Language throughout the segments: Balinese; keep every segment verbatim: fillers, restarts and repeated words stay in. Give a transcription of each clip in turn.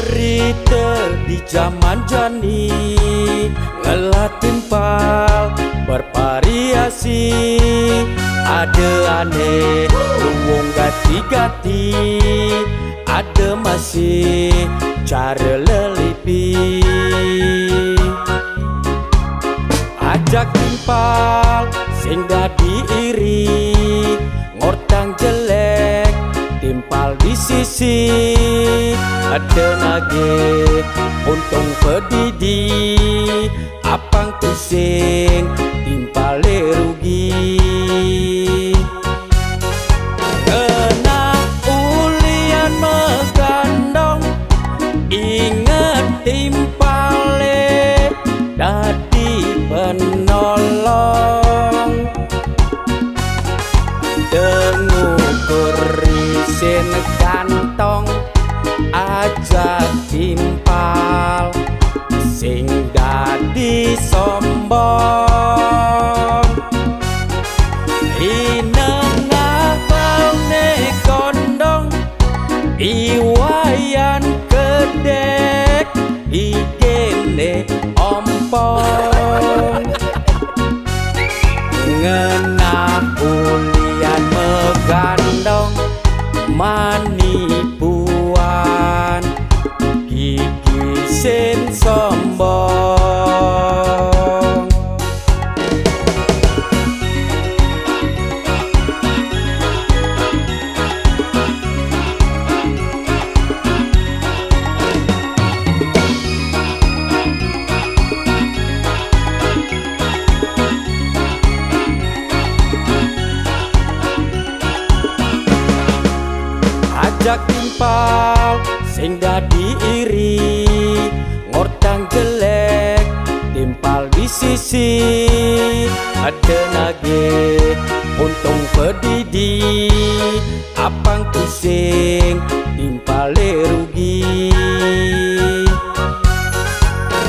Rite di zaman jani ngelah timpal bervariasi. Ada aneh ruwung gati-gati, ada masih cara lelipi. Ajak timpal sing dadi iri, ngortang jelek timpal di sisi. Ada nagih untung pedidi, apang pusing timpale rugi. Kena ulian megandong, inget timpale dadi penolong. Dengukur isin kantong, ajak timpal sing dadi sombong. Inengah baune kondong, iwayan kedek, igene ompong. Ngenah ulian megandong, manipuan gigi sin sombong. Ajak timpal sing dadi iri, ngortang jelek timpal di sisi. Ada nagih untung pedidi, apang pusing timpale rugi.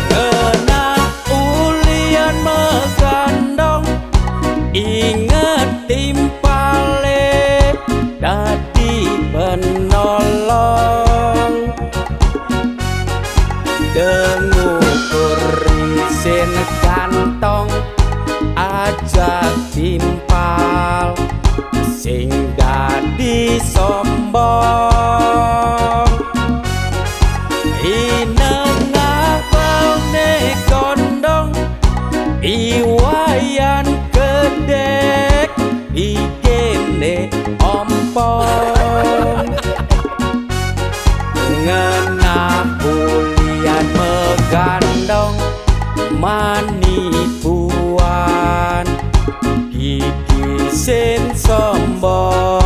Kena ulian megandong, inget timpale dadi penolong. Dengukur isin kantong, ajak timpal sing dadi sombong. Inengah baune kondong, iwayan kedek, igene ompong. Ngenah ulian megandong, manipuan gigi sin sombong.